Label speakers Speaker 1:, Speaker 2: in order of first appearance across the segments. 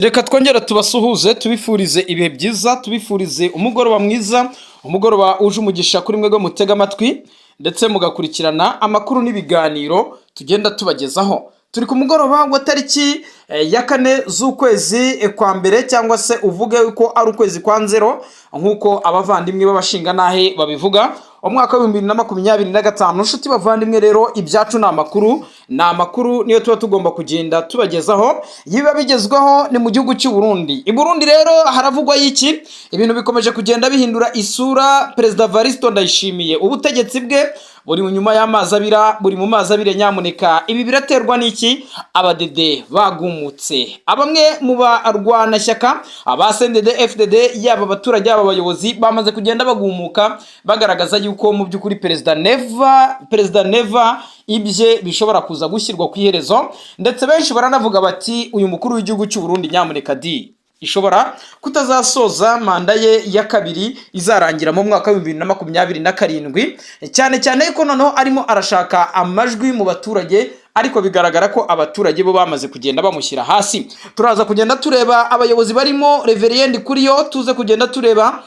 Speaker 1: Reka twongere tubasuhuze, tubifurize ibihe byiza, tubifurize umugoroba mwiza, umugoroba uje umugisha kuri mwebwe mutega amatwi ndetse mugakurikirana amakuru n'ibiganiro tugenda tubagezaho. Turi ku mugoroba wa tariki ya 4 z'ukwezi kwa mbere, cyangwa se uvuge ko ari ukwezi kwa Nzero nk'uko abavandimwe b'abashingantahe babivuga, umwaka wa 2025. Nshuti bavandimwe rero, ibyacu ni amakuru, ni amakuru niyo tuba tugomba kugenda tubagezaho yiba bigezweho. Ni mu gihugu cy'u Burundi. I Burundi rero haravugwa iki? Ibintu bikomeje kugenda bihindura isura. Perezida Varisto Ndayishimiye, ubutegetsi bwe buri nyuma y'amazi abira, buri mu mazi abira nyamuneka. Ibi biraterwa n'iki? Abadede bagumutse, bamwe mu barwanashyaka aba CNDD FDD, yaba abaturage yaba abayobozi, bamaze kugenda bagumuka, bagaragaza yuko mu by'ukuri Perezida Neva ibye bishobora kuza gushyirwa ku iherezo. Ndetse benshi baranavuga bati: "Uyu mukuru w'igihugu cy'u Burundi nyamuneka di ishobora kutazasoza manda ye ya kabiri izarangira mu mwaka wa 2027, cyane cyane ko noneho arimo arashaka amajwi mu baturage, ariko bigaragara ko abaturage bo bamaze kugenda bamushyira hasi." Turaza kugenda tureba abayobozi barimo Révérien Ndikuriyo, tuze kugenda tureba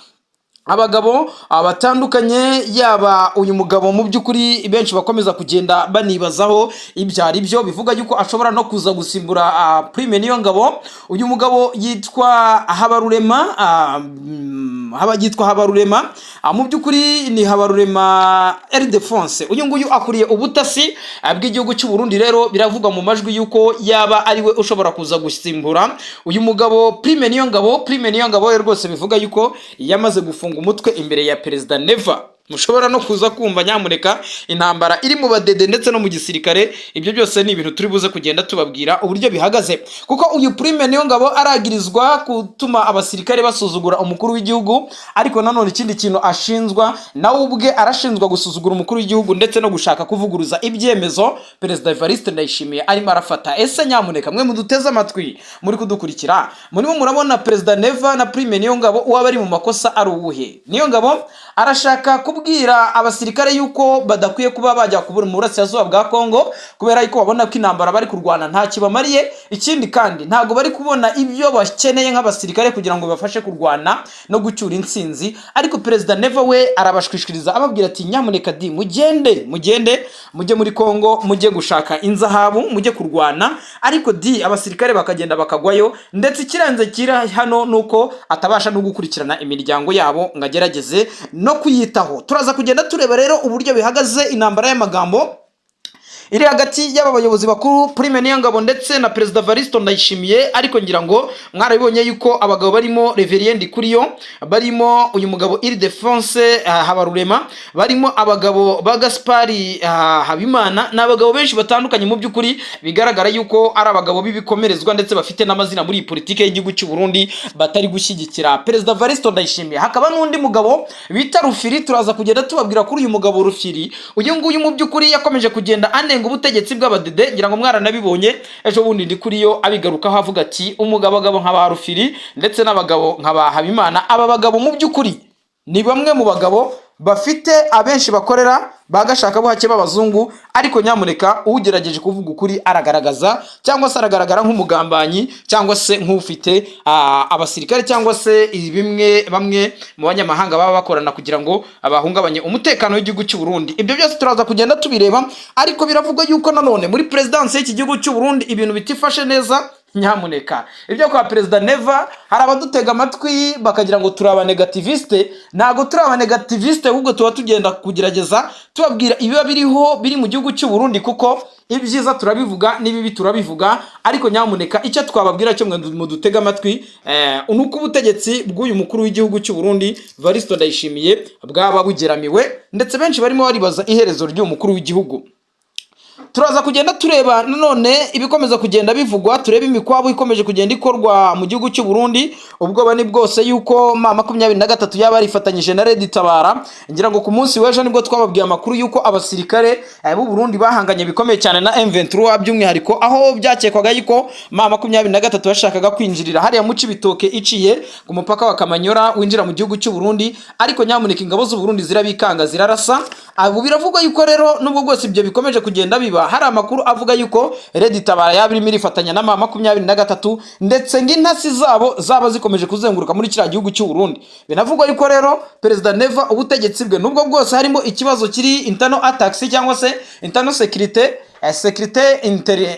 Speaker 1: abagabo batandukanye, yaba uyu mugabo mu by'ukuri benshi bakomeza kugenda banibazaho ibyo ari byo, bivuga yuko ashobora no kuza gusimbura Prime Niyongabo. Uyu mugabo yitwa Habarurema, yitwa Habarurema, mu by'ukuri ni Habarurema Ildephonse. Uyu nguyu akuriye ubutasi bw'igihugu cy'u Burundi. Rero biravugwa mu majwi yuko yaba ari we ushobora kuza gusimbura uyu mugabo Prime Niyongabo. Prime Niyongabo rwose bivuga yuko yamaze gufunga umutwe imbere ya Perezida Neva. Mushobora no kuza kumva nyamuneka intambara iri mu badede ndetse no mu gisirikare. Ibyo byose ni ibintu turi buze kugenda tubabwira uburyo bihagaze, kuko uyu Prime Niyongabo aragirizwa gutuma abasirikare basuzugura umukuru w'igihugu. Ariko nanone ikindi kintu ashinzwa, nawe ubwe arashinzwa gusuzugura umukuru w'igihugu ndetse no gushaka kuvuguruza ibyemezo Perezida Evariste Ndayishimiye arimo arafata. Ese nyamuneka mwe muduteze amatwi, muri kudukurikira, murimo murabona Perezida Neva na Prime Niyongabo uwaba ari mu makosa ari uwuhe? Niyongabo arashaka kubwira abasirikare yuko badakwiye kuba bajya kubura mu burasirazuba bwa Kongo, kubera yuko babona ko intambara bari kurwana nta kibamariye. Ikindi kandi, ntabwo bari kubona ibyo bakeneye nk'abasirikare kugira ngo bibafashe kurwana no gucyura intsinzi. Ariko Perezida Neva we arabashwishwiriza, ababwira ati: "Nyamuneka di mugende, mugende mujye muri Kongo, mujye gushaka inzahabu, mujye kurwana." Ariko di abasirikare bakagenda bakagwayo. Ndetse ikirenze kiri hano ni uko atabasha no gukurikirana imiryango yabo ngo agerageze no kuyitaho. Turaza kugenda tureba rero uburyo bihagaze, intambara y'amagambo iri hagati y'aba bayobozi bakuru Prime Niyongabo ndetse na Perezida Varisto Ndayishimiye. Ariko ngira ngo mwarabibonye yuko abagabo barimo Révérien Ndikuriyo, barimo uyu mugabo Ildephonse Habarurema, barimo abagabo ba Gaspari Habimana, ni abagabo benshi batandukanye mu by'ukuri bigaragara yuko ari abagabo b'ibikomerezwa ndetse bafite n'amazina muri iyi politike y'igihugu cy'u Burundi, batari gushyigikira Perezida Varisto Ndayishimiye. Hakaba n'undi mugabo bita Rufiri. Turaza kugenda tubabwira kuri uyu mugabo Rufiri. Uyu nguyu mu by'ukuri yakomeje kugenda anenga ubutegetsi bw'abadede. Ngira ngo mwaranabibonye ejo bundi Ndikuriyo abigarukaho, avuga ati: "Umugabo, abagabo nka ba Rufiri ndetse n'abagabo nka ba Habimana, aba bagabo mu by'ukuri ni bamwe mu bagabo bafite abenshi bakorera ba gashakabuhake b'abazungu, ariko nyamuneka ugerageje kuvuga ukuri aragaragaza cyangwa se aragaragara nk'umugambanyi, cyangwa se nk'ufite abasirikare, cyangwa se bimwe bamwe mu banyamahanga baba bakorana kugira ngo bahungabanye umutekano w'igihugu cy'u Burundi." Ibyo byose turaza kugenda tubireba. Ariko biravugwa yuko nanone muri perezidansi y'iki gihugu cy'u Burundi ibintu bitifashe neza nyamuneka. Ibyo kwa Perezida Neva, hari abadutega amatwi bakagira ngo turi abanégativiste. Ntabwo turi abanégativiste, ahubwo tuba tugenda kugerageza tubabwira ibiba biriho biri mu gihugu cy'u Burundi, kuko ibyiza turabivuga n'ibibi turabivuga. Ariko nyamuneka icyo twababwira cyo mwe mudutega amatwi, ni uko ubutegetsi bw'uyu mukuru w'igihugu cy'u Burundi Varisto Ndayishimiye bwaba bugeramiwe, ndetse benshi barimo baribaza iherezo ry'uyu mukuru w'igihugu. Turaza kugenda tureba nanone ibikomeza kugenda bivugwa, turebe imikwabu ikomeje kugenda ikorwa mu gihugu cy'u Burundi. Ubwoba ni bwose yuko M23 yaba yarifatanyije na Red Tabara. Ngira ngo ku munsi w'ejo nibwo twababwiye amakuru yuko abasirikare b'u Burundi bahanganye bikomeye cyane na M23, by'umwihariko aho byakekwaga yuko M23 yashakaga kwinjirira hariya mu Cibitoke iciye ku mupaka wa Kamanyora winjira mu gihugu cy'u Burundi. Ariko nyamuneka ingabo z'u Burundi zirabikanga, zirarasa. Ubu biravugwa yuko rero nubwo bwose ibyo bikomeje kugenda biba, hari amakuru avuga yuko Red Tabara yaba irimo irifatanya na M23, ndetse ngo intasi zabo zaba zikomeje kuzenguruka muri kiriya gihugu cy'u Burundi. Binavugwa yuko rero Perezida Neva, ubutegetsi bwe, nubwo bwose harimo ikibazo kiri internal attacks cyangwa se internal security, sécurité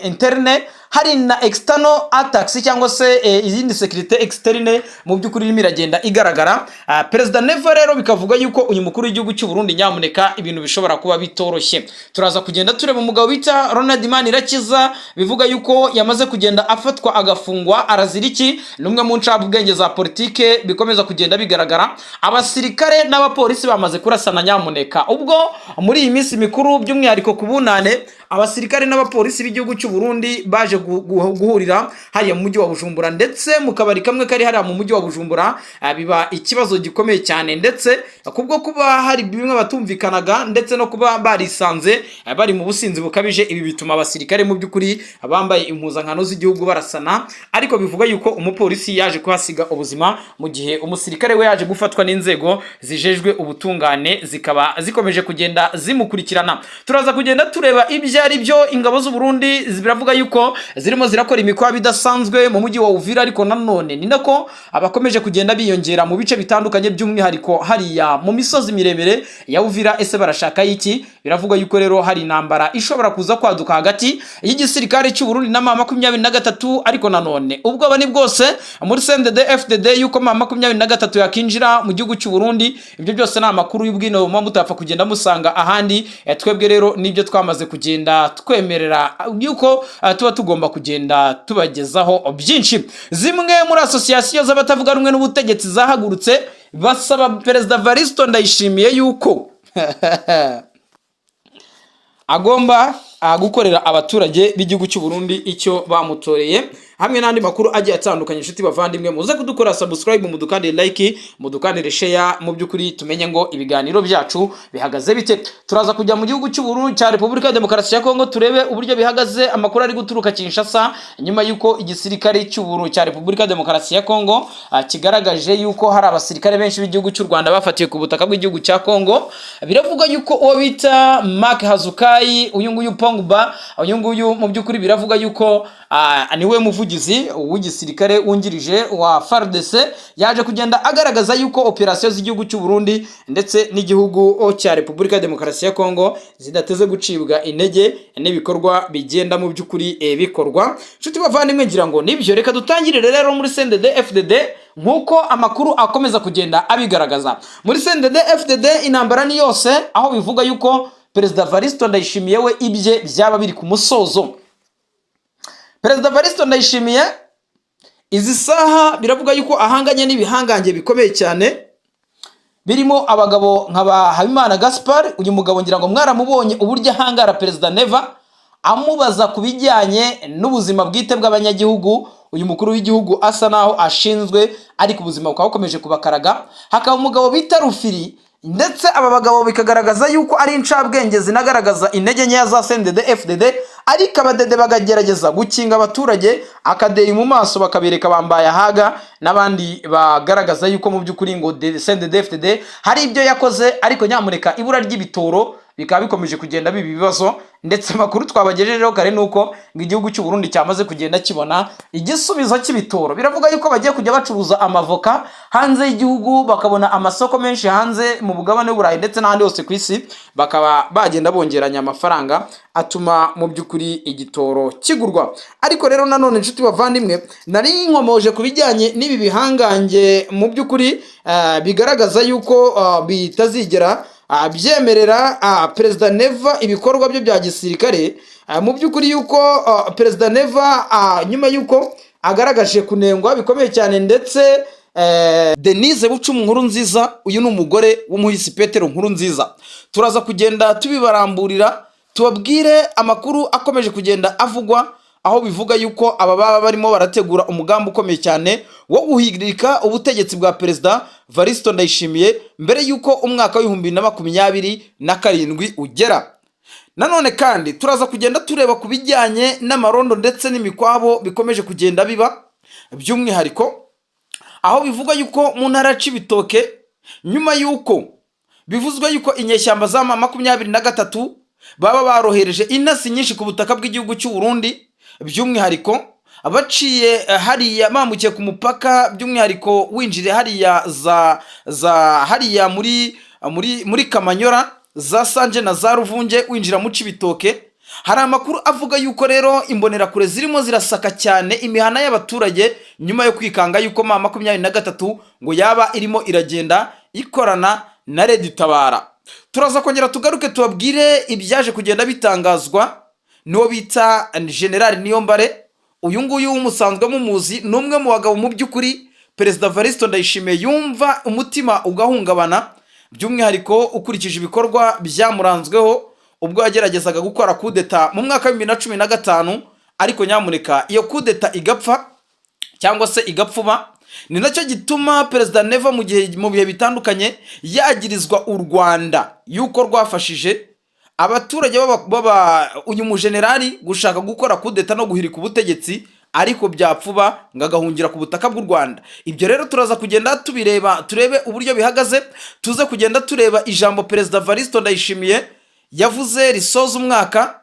Speaker 1: interne, hari na external attacks cyangwa se izindi sécurité externe, mu by'ukuri irimo iragenda igaragara. Perezida Neva rero bikavuga yuko uyu mukuru w'igihugu cy'u Burundi, nyamuneka, ibintu bishobora kuba bitoroshye. Turaza kugenda tureba umugabo bita Ronald Manirakiza, bivuga yuko yamaze kugenda afatwa agafungwa. Arazira iki? Ni umwe mu ncabwenge za politike bikomeza kugenda bigaragara. Abasirikare n'abapolisi bamaze kurasana, nyamuneka. Ubwo muri iyi minsi mikuru, by'umwihariko ku Bunane, abasirikare n'abapolisi b'igihugu cy'u Burundi baje guhurira hariya mu mujyi wa Bujumbura, ndetse mu kabari kamwe kari hariya mu mujyi wa Bujumbura, biba ikibazo gikomeye cyane, ndetse kubwo kuba hari bimwe batumvikanaga ndetse no kuba barisanze bari mu businzi bukabije, ibi bituma abasirikare mu by'ukuri bambaye impuzankano z'igihugu barasana. Ariko bivuga yuko umupolisi yaje kuhasiga ubuzima, mu gihe umusirikare we yaje gufatwa n'inzego zijejwe ubutungane, zikaba zikomeje kugenda zimukurikirana. Turaza kugenda tureba ibyo ari byo. Ingabo z'u Burundi biravuga yuko zirimo zirakora imikwabo idasanzwe mu mujyi wa Uvira, ariko nanone ni nako abakomeje kugenda biyongera mu bice bitandukanye, by'umwihariko hariya mu misozi miremire ya Uvira. Ese barashaka iki? Biravuga yuko rero hari intambara ishobora kuza kwaduka hagati y'igisirikare cy'u Burundi na M23. Ariko nanone ubwoba ni bwose muri CNDD FDD yuko M23 yakinjira mu gihugu cy'u Burundi. Ibyo byose ni amakuru y'ubwino muba mutapfa kugenda musanga ahandi. Twebwe rero nibyo twamaze kugenda twemerera yuko tuba tugomba kugenda tubagezaho byinshi. Zimwe muri association z'abatavuga rumwe n'ubutegetsi zahagurutse basaba Perezida Varisto Ndayishimiye yuko agomba gukorera abaturage b'igihugu cy'u Burundi icyo bamutoreye, hamwe n'andi makuru agiye atandukanye. Inshuti bavandimwe, muze kudukora subscribe, mudukandire like, mudukandire share, mu by'ukuri tumenye ngo ibiganiro byacu bihagaze bite. Turaza kujya mu gihugu cy'u Burundi, cya Repubulika ya Demokarasi ya Kongo, turebe uburyo bihagaze. Amakuru ari guturuka Kinshasa, nyuma y'uko igisirikare cy'u Burundi, cya Repubulika ya Demokarasi ya Kongo, kigaragaje yuko hari abasirikare benshi b'igihugu cy'u Rwanda bafatiwe ku butaka bw'igihugu cya Kongo. Biravuga yuko uwo bita Mark Hazukai, uyu nguyu Pongba, uyu nguyu mu by'ukuri biravuga yuko niwe muvugizi w'igisirikare wungirije wa FARDC, yaje kugenda agaragaza yuko operasiyo z'igihugu cy'u Burundi ndetse n'igihugu cya Repubulika ya Demokarasi ya Kongo zidateze gucibwa intege n'ibikorwa bigenda mu by'ukuri bikorwa. Nshuti bavandimwe, ngira ngo nibyo. Reka dutangirire rero muri CNDD FDD, nk'uko amakuru akomeza kugenda abigaragaza. Muri CNDD FDD intambara ni yose, aho bivuga yuko Perezida Varisto Ndayishimiye we ibye byaba biri ku musozo. Perezida Varisto Ndayishimiye izi saha biravuga yuko ahanganye n'ibihangange bikomeye cyane, birimo abagabo nka ba Habimana Gaspard. Uyu mugabo ngira ngo mwaramubonye uburyo ahangara Perezida Neva, amubaza ku bijyanye n'ubuzima bwite bw'abanyagihugu uyu mukuru w'igihugu asa naho ashinzwe, ariko ubuzima bukaba bukomeje kubakaraga. Hakaba umugabo bita Rufiri, ndetse aba bagabo bikagaragaza yuko ari incabwenge zinagaragaza intege nkeya za CNDD FDD, ariko abadede bakagerageza gukinga abaturage akadeyi mu maso, bakabereka bambaye ahaga, n'abandi bagaragaza yuko mu by'ukuri ngo CNDD FDD hari ibyo yakoze. Ariko nyamuneka, ibura ry'ibitoro bikaba bikomeje kugenda biba ibibazo, ndetse amakuru twabagejejeho kare ni uko ngo igihugu cy'u Burundi cyamaze kugenda kibona igisubizo cy'ibitoro. Biravuga yuko bagiye kujya bacuruza amavoka hanze y'igihugu, bakabona amasoko menshi hanze mu mugabane w'Uburayi ndetse n'ahandi hose ku isi, bakaba bagenda bongeranya amafaranga atuma mu by'ukuri igitoro kigurwa. Ariko rero nanone, inshuti bavandimwe, nari nkomoje ku bijyanye n'ibi bihangange mu by'ukuri bigaragaza yuko bitazigera byemerera Perezida Neva ibikorwa bye bya gisirikare. Mu by'ukuri yuko Perezida Neva, nyuma yuko agaragaje kunengwa bikomeye cyane, ndetse Denise Bucumu Nkuru Nziza, uyu ni umugore w'umuhisi Petero Nkuru Nziza, turaza kugenda tubibaramburira, tubabwire amakuru akomeje kugenda avugwa, aho bivuga yuko aba baba barimo barategura umugambi ukomeye cyane wo guhirika ubutegetsi bwa Perezida Varisito Ndayishimiye mbere y'uko umwaka w'2027 ugera. Nanone kandi turaza kugenda tureba ku bijyanye n'amarondo ndetse n'imikwabo bikomeje kugenda biba, by'umwihariko aho bivugwa yuko mu ntara ya Cibitoke, nyuma y'uko bivuzwe yuko inyeshyamba za M23 baba barohereje intasi nyinshi ku butaka bw'igihugu cy'u Burundi, by'umwihariko baciye hariya bambukiye ku mupaka, by'umwihariko winjiriye hariya za hariya muri Kamanyora, za Sanje na za Ruvunge, winjira mu Cibitoke. Hari amakuru avuga yuko rero imbonerakure zirimo zirasaka cyane imihana y'abaturage nyuma yo kwikanga yuko M23 ngo yaba irimo iragenda ikorana na Red Tabara. Turaza kongera tugaruke tubabwire ibyaje kugenda bitangazwa n'uwo bita General Niyombare. Uyu nguyu musanzwe mumuzi, ni umwe mu bagabo mu by'ukuri Perezida Varisito Ndayishimiye yumva umutima ugahungabana, by'umwihariko ukurikije ibikorwa byamuranzweho ubwo yageragezaga gukora kudeta mu mwaka wa 2015, ariko nyamuneka iyo kudeta igapfa cyangwa se igapfuba. Ni nacyo gituma Perezida Neva mu bihe bitandukanye yagirizwa u Rwanda yuko rwafashije abaturage baba uyu mujenerali gushaka gukora kudeta no guhirika ubutegetsi, ariko byapfuba ngo agahungira ku butaka bw'u Rwanda. Ibyo rero turaza kugenda tubireba, turebe uburyo bihagaze, tuze kugenda tureba ijambo Perezida Varisito Ndayishimiye yavuze risoza umwaka,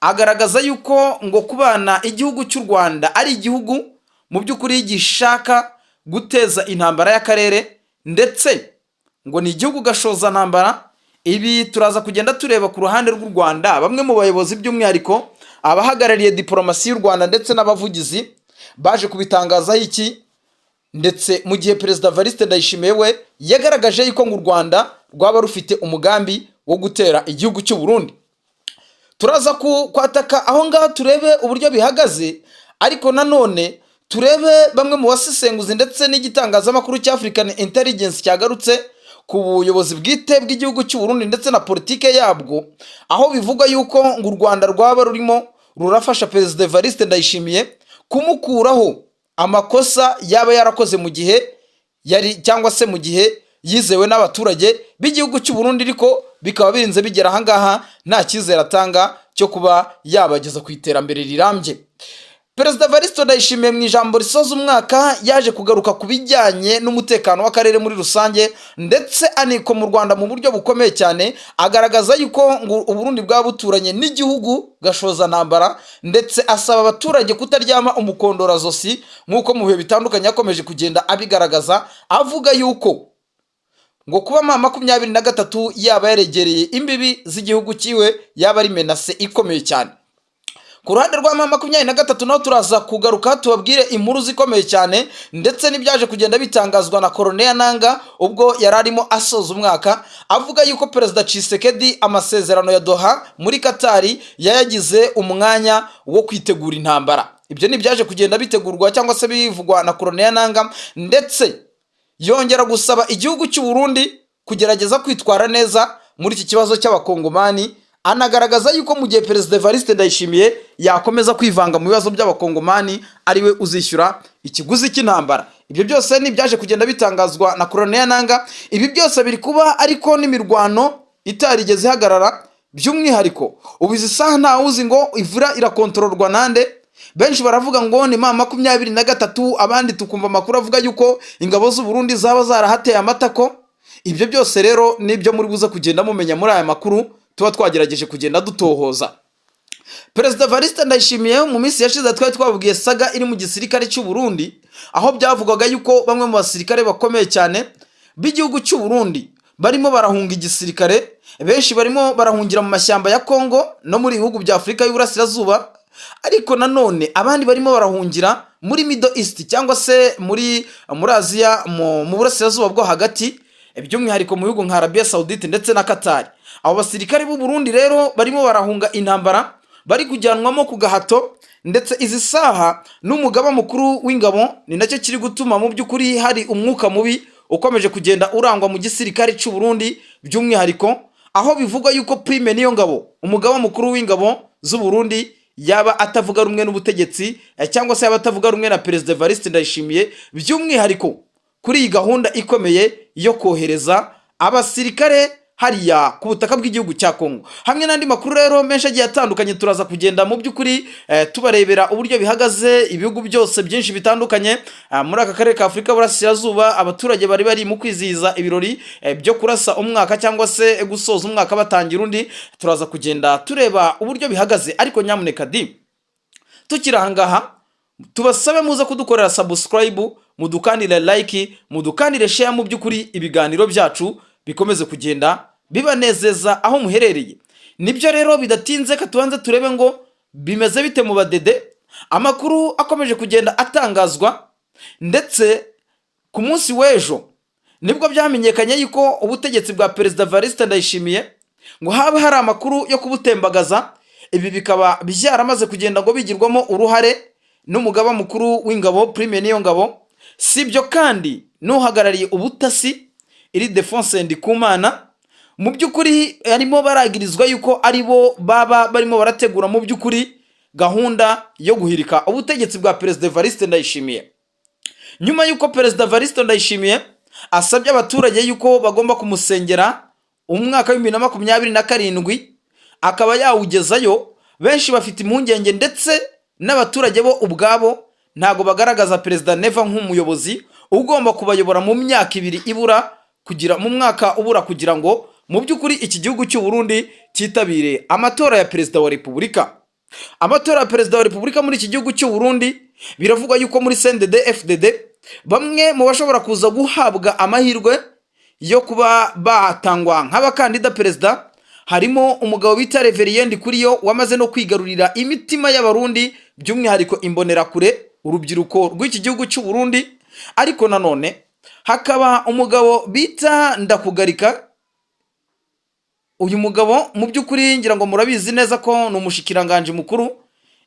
Speaker 1: agaragaza yuko ngo kubana igihugu cy'u Rwanda ari igihugu mu by'ukuri gishaka guteza intambara y'akarere, ndetse ngo ni igihugu gashoza ntambara. Ibi turaza kugenda tureba ku ruhande rw'u Rwanda, bamwe mu bayobozi, by'umwihariko abahagarariye diporomasi y'u Rwanda ndetse n'abavugizi, baje kubitangazaho iki, ndetse mu gihe Perezida Variste Ndayishimiye we yagaragaje yuko ngo u Rwanda rwaba rufite umugambi wo gutera igihugu cy'u Burundi. Turaza kwataka aho ngaho, turebe uburyo bihagaze, ariko nanone turebe bamwe mu basesenguzi ndetse n'igitangazamakuru cya African Intelligence cyagarutse ku buyobozi bwite bw'igihugu cy'u Burundi ndetse na politike yabwo, aho bivugwa yuko ngo u Rwanda rwaba rurimo rurafasha Perezida Evariste Ndayishimiye kumukuraho amakosa yaba yarakoze mu gihe yari cyangwa se mu gihe yizewe n'abaturage b'igihugu cy'u Burundi, ariko bikaba birinze bigera ahangaha nta cyizere atanga cyo kuba yabageza ku iterambere rirambye. Perezida Varisito Ndayishimiye mu ijambo risoza umwaka yaje kugaruka ku bijyanye n'umutekano w'akarere muri rusange, ndetse aniko mu Rwanda mu buryo bukomeye cyane, agaragaza yuko ngo Uburundi bwaba buturanye n'igihugu gashoza ntambara, ndetse asaba abaturage kutaryama umukondorazosi, nk'uko mu bihe bitandukanye yakomeje kugenda abigaragaza, avuga yuko ngo kuba M23 yaba yaregereye imbibi z'igihugu cyiwe yaba ari menace ikomeye cyane. Ku ruhande rwa M23 naho turaza kugaruka tubabwire inkuru zikomeye cyane, ndetse n'ibyaje kugenda bitangazwa na Corneille Nanga ubwo yari arimo asoza umwaka, avuga yuko Perezida Tshisekedi amasezerano ya Doha muri Katari yayagize umwanya wo kwitegura intambara. Ibyo ni ibyaje kugenda bitegurwa cyangwa se bivugwa na Corneille Nanga, ndetse yongera gusaba igihugu cy'u Burundi kugerageza kwitwara neza muri iki kibazo cy'Abakongomani, anagaragaza yuko mu gihe Perezida Evariste Ndayishimiye yakomeza kwivanga mu bibazo by'Abakongomani ariwe uzishyura ikiguzi cy'intambara. Ibyo byose ni ibyaje kugenda bitangazwa na Corneille Nanga. Ibi byose biri kuba ariko n'imirwano itarigeze ihagarara, by'umwihariko ubu izi saha ntawuzi ngo Uvira irakontororwa nande. Benshi baravuga ngo ni M23, abandi tukumva amakuru avuga yuko ingabo z'u Burundi zaba zarahateye amatako. Ibyo byose rero nibyo muri buze kugenda mumenya muri aya makuru tuba twagerageje kugenda dutohoza. Perezida Variste Ndayishimiye, mu minsi yashize twari twababwiye saga iri mu gisirikare cy'u Burundi, aho byavugwaga yuko bamwe mu basirikare bakomeye cyane b'igihugu cy'u Burundi barimo barahunga igisirikare. Benshi barimo barahungira mu mashyamba ya Kongo no muri bihugu bya Afurika y'Uburasirazuba, ariko nanone abandi barimo barahungira muri Middle East cyangwa se muri Aziya, mu burasirazuba bwo hagati, by'umwihariko mu bihugu nka Arabia Saudite ndetse na Qatar. Abo basirikare b'u Burundi rero barimo barahunga intambara bari kujyanwamo ku gahato, ndetse izi saha n'umugaba mukuru w'ingabo. Ni nacyo kiri gutuma mu by'ukuri hari umwuka mubi ukomeje kugenda urangwa mu gisirikare cy'u Burundi, by'umwihariko aho bivugwa yuko Prime Niyongabo, umugaba mukuru w'ingabo z'u Burundi, yaba atavuga rumwe n'ubutegetsi cyangwa se yaba atavuga rumwe na Perezida Evariste Ndayishimiye, by'umwihariko kuri iyi gahunda ikomeye yo kohereza abasirikare hariya ku butaka bw'igihugu cya Kongo, hamwe n'andi makuru rero menshi agiye atandukanye. Turaza kugenda mu by'ukuri tubarebera uburyo bihagaze ibihugu byose byinshi bitandukanye muri aka karere ka Afurika Burasirazuba. Abaturage bari bari mu kwizihiza ibirori byo kurasa umwaka cyangwa se gusoza umwaka batangira undi. Turaza kugenda tureba uburyo bihagaze, ariko nyamuneka di tukiri ahangaha tubasabe muze kudukorera subscribe, mudukandire like, mudukandire share. Mu by'ukuri ibiganiro byacu bikomeze kugenda bibanezeza aho muherereye. Nibyo rero, bidatinze ka tubanze turebe ngo bimeze bite mu badede. Amakuru akomeje kugenda atangazwa, ndetse ku munsi w'ejo nibwo byamenyekanye yuko ubutegetsi bwa Perezida Evariste Ndayishimiye ngo haba hari amakuru yo kubutembagaza. Ibi bikaba byaramaze kugenda ngo bigirwamo uruhare n'umugaba mukuru w'ingabo Prime Niyongabo. Si ibyo kandi, n'uhagarariye ubutasi Ildephonse Ndikumana, mu by'ukuri harimo baragirizwa yuko ari bo baba barimo barategura mu by'ukuri gahunda yo guhirika ubutegetsi bwa Perezida Evariste Ndayishimiye, nyuma y'uko Perezida Evariste Ndayishimiye asabye abaturage yuko bagomba kumusengera umwaka wa 2027 akaba yawugezayo. Benshi bafite impungenge, ndetse n'abaturage bo ubwabo ntabwo bagaragaza Perezida Neva nk'umuyobozi ugomba kubayobora mu myaka 2 ibura kugira, mu mwaka ubura kugira ngo mu by'ukuri iki gihugu cy'u Burundi cyitabire amatora ya Perezida wa Repubulika. Amatora ya Perezida wa Repubulika muri iki gihugu cy'u Burundi, biravugwa yuko muri CNDD FDD bamwe mu bashobora kuza guhabwa amahirwe yo kuba batangwa nk'abakandida perezida harimo umugabo bita Révérien Ndikuriyo, wamaze no kwigarurira imitima y'Abarundi, by'umwihariko Imbonerakure, urubyiruko rw'iki gihugu cy'u Burundi. Ariko nanone hakaba umugabo bita Ndakugarika. Uyu mugabo mu by'ukuri ngira ngo murabizi neza ko ni umushikiranganji mukuru,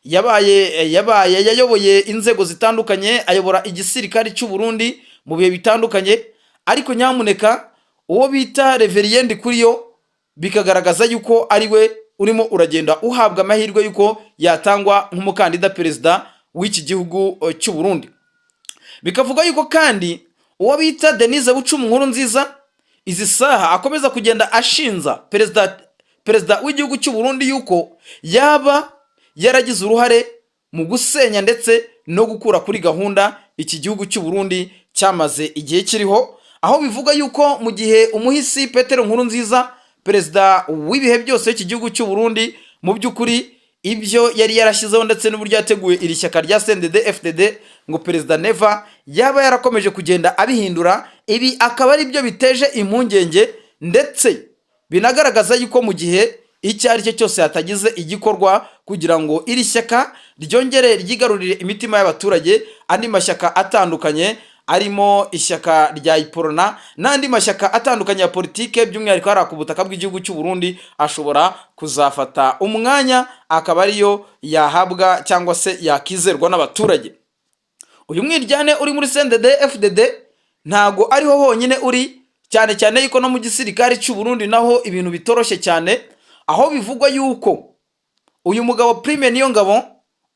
Speaker 1: yabaye yayoboye inzego zitandukanye, ayobora igisirikare cy'u Burundi mu bihe bitandukanye. Ariko nyamuneka uwo bita Révérien Ndikuriyo bikagaragaza yuko ari we urimo uragenda uhabwa amahirwe yuko yatangwa nk'umukandida perezida w'iki gihugu cy'u Burundi. Bikavuga yuko kandi uwo bita Denise Bucumi Nkurunziza izi saha akomeza kugenda ashinza perezida w'igihugu cy'u Burundi yuko yaba yaragize uruhare mu gusenya ndetse no gukura kuri gahunda iki gihugu cy'u Burundi cyamaze igihe kiriho, aho bivuga yuko mu gihe umuhisi Petero Nkurunziza, perezida w'ibihe byose w'iki gihugu cy'u Burundi, mu by'ukuri ibyo yari yarashyizeho ndetse n'uburyo yateguye iri shyaka rya CNDD FDD, ngo Perezida Neva yaba yarakomeje kugenda abihindura. Ibi akaba ari byo biteje impungenge, ndetse binagaragaza yuko mu gihe icyo ari cyo cyose hatagize igikorwa kugira ngo iri shyaka ryongere ryigarurire imitima y'abaturage, andi mashyaka atandukanye arimo ishyaka rya Iprona n'andi mashyaka atandukanye ya politike, by'umwihariko hariya ku butaka bw'igihugu cy'u Burundi, ashobora kuzafata umwanya akaba ariyo yahabwa cyangwa se yakizerwa n'abaturage. Uyu mwiryane uri muri CNDD FDD ntago ariho honyine uri, cyane cyane yuko no mu gisirikare cy'u Burundi naho ibintu bitoroshye cyane, aho bivugwa yuko uyu mugabo Prime Niyongabo,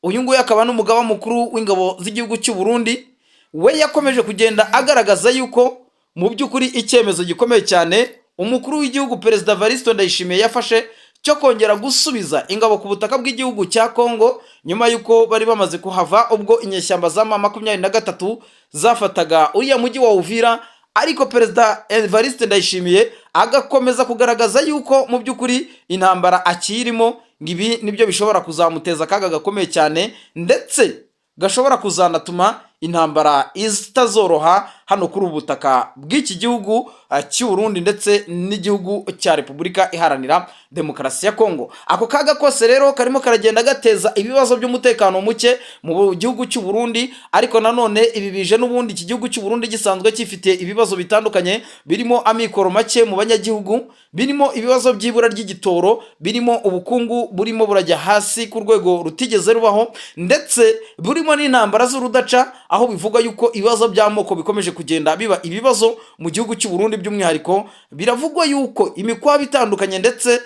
Speaker 1: uyu nguyu akaba n'umugaba mukuru w'ingabo z'igihugu cy'u Burundi, we yakomeje kugenda agaragaza yuko mu by'ukuri icyemezo gikomeye cyane umukuru w'igihugu Perezida Evariste Ndayishimiye yafashe cyo kongera gusubiza ingabo ku butaka bw'igihugu cya Kongo, nyuma y'uko bari bamaze kuhava ubwo inyeshyamba za M23 zafataga uriya mujyi wa Uvira, ariko Perezida Evariste Ndayishimiye agakomeza kugaragaza yuko mu by'ukuri intambara akirimo, ngo ibi nibyo bishobora kuzamuteza akaga gakomeye cyane, ndetse gashobora kuzanatuma intambara itazoroha hano kuri ubu butaka bw'iki gihugu cy'u Burundi ndetse n'igihugu cya Repubulika Iharanira Demokarasi ya Kongo. Ako kaga kose rero karimo karagenda gateza ibibazo by'umutekano muke mu gihugu cy'u Burundi. Ariko nanone ibi bije n'ubundi iki gihugu cy'u Burundi gisanzwe gifite ibibazo bitandukanye, birimo amikoro make mu banyagihugu, birimo ibibazo by'ibura ry'igitoro, birimo ubukungu burimo burajya hasi ku rwego rutigeze rubaho, ndetse burimo n'intambara z'urudaca, aho bivugwa yuko ibibazo by'amoko bikomeje kugenda kugenda biba ibibazo mu gihugu cy'u Burundi. By'umwihariko biravugwa yuko imikwabo itandukanye ndetse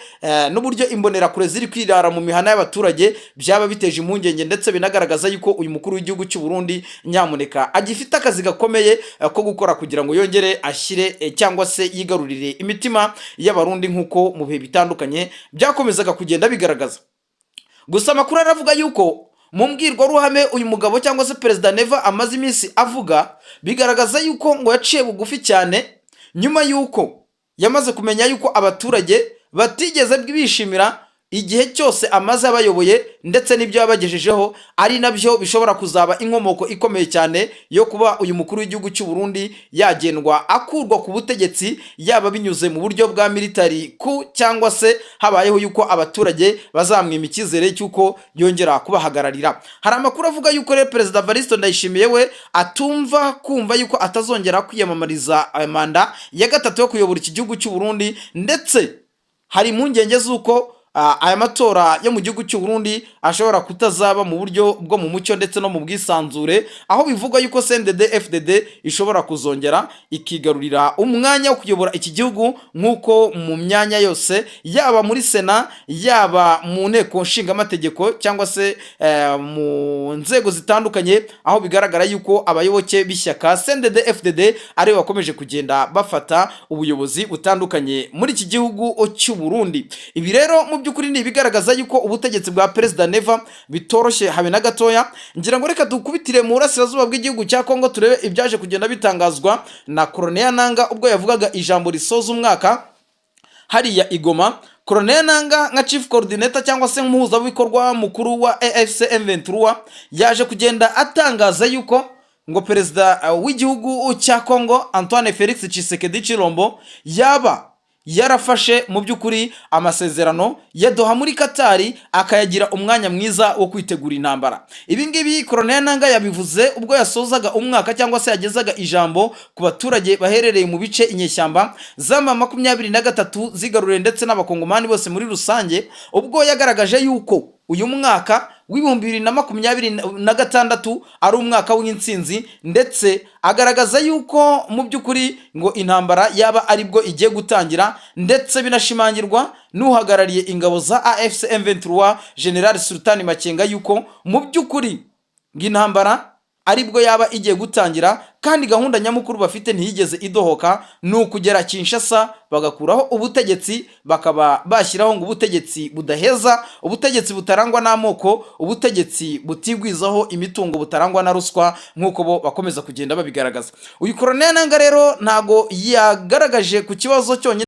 Speaker 1: n'uburyo imbonerakure ziri kwirara mu mihana y'abaturage byaba biteje impungenge, ndetse binagaragaza yuko uyu mukuru w'igihugu cy'u Burundi nyamuneka agifite akazi gakomeye ko gukora kugira ngo yongere ashyire cyangwa se yigarurire imitima y'Abarundi nk'uko mu bihe bitandukanye byakomezaga kugenda bigaragaza. Gusa amakuru aravuga yuko mu mbwirwaruhame uyu mugabo cyangwa se Perezida Neva amaze iminsi avuga, bigaragaza yuko ngo yaciye bugufi cyane nyuma yuko yamaze kumenya yuko abaturage batigeze bishimira igihe cyose amaze abayoboye ndetse n'ibyo yabagejejeho, ari nabyo bishobora kuzaba inkomoko ikomeye cyane yo kuba uyu mukuru w'igihugu cy'u Burundi yagendwa akurwa ku butegetsi, yaba binyuze mu buryo bwa military coup cyangwa se habayeho yuko abaturage bazamwima icyizere cy'uko yongera kubahagararira. Hari amakuru avuga yuko rero Perezida Evariste Ndayishimiye we atumva kumva yuko atazongera kwiyamamariza manda ya gatatu yo kuyobora iki gihugu cy'u Burundi, ndetse hari impungenge z'uko aya matora yo mu gihugu cy'u Burundi ashobora kutazaba mu buryo bwo mu mucyo ndetse no mu bwisanzure, aho bivugwa yuko CNDD FDD ishobora kuzongera ikigarurira umwanya wo kuyobora iki gihugu, nk'uko mu myanya yose, yaba muri Sena, yaba mu nteko nshingamategeko cyangwa se mu nzego zitandukanye, aho bigaragara yuko abayoboke b'ishyaka CNDD FDD aribo bakomeje kugenda bafata ubuyobozi butandukanye muri iki gihugu cy'u Burundi. Ibi rero mu by'ukuri ni ibigaragaza yuko ubutegetsi bwa Perezida Neva bitoroshye habe na gatoya. Ngira ngo reka dukubitire mu burasirazuba bw'igihugu cya Kongo, turebe ibyaje kugenda bitangazwa na Corneille Nanga ubwo yavugaga ijambo risoza umwaka hariya i Goma. Corneille Nanga nka chief coordinator cyangwa se nk'umuhuzabikorwa mukuru wa AFC M23 yaje kugenda atangaza yuko ngo perezida w'igihugu cya Kongo Antoine Felix Tshisekedi Chilombo yaba yarafashe mu by'ukuri amasezerano ya Doha muri Katari akayagira umwanya mwiza wo kwitegura intambara. Ibi ngibi Corneille Nanga yabivuze ubwo yasozaga umwaka cyangwa se yagezaga ijambo ku baturage baherereye mu bice inyeshyamba z'ama 23 zigaruriye ndetse n'Abakongomani bose muri rusange, ubwo yagaragaje yuko uyu mwaka w'2026 ari umwaka w'intsinzi, ndetse agaragaza yuko mu by'ukuri ngo intambara yaba aribwo igiye gutangira, ndetse binashimangirwa n'uhagarariye ingabo za AFC M23 General Sultan Makenga yuko mu by'ukuri ngo intambara aribwo yaba igiye gutangira, kandi gahunda nyamukuru bafite ntiyigeze idohoka, ni ukugera Kinshasa bagakuraho ubutegetsi, bakaba bashyiraho ngo ubutegetsi budaheza, ubutegetsi butarangwa n'amoko, ubutegetsi butigwizaho imitungo, butarangwa na ruswa, nk'uko bo bakomeza kugenda babigaragaza. Uyu Corneille Nanga rero ntago yagaragaje ku kibazo cyonyine.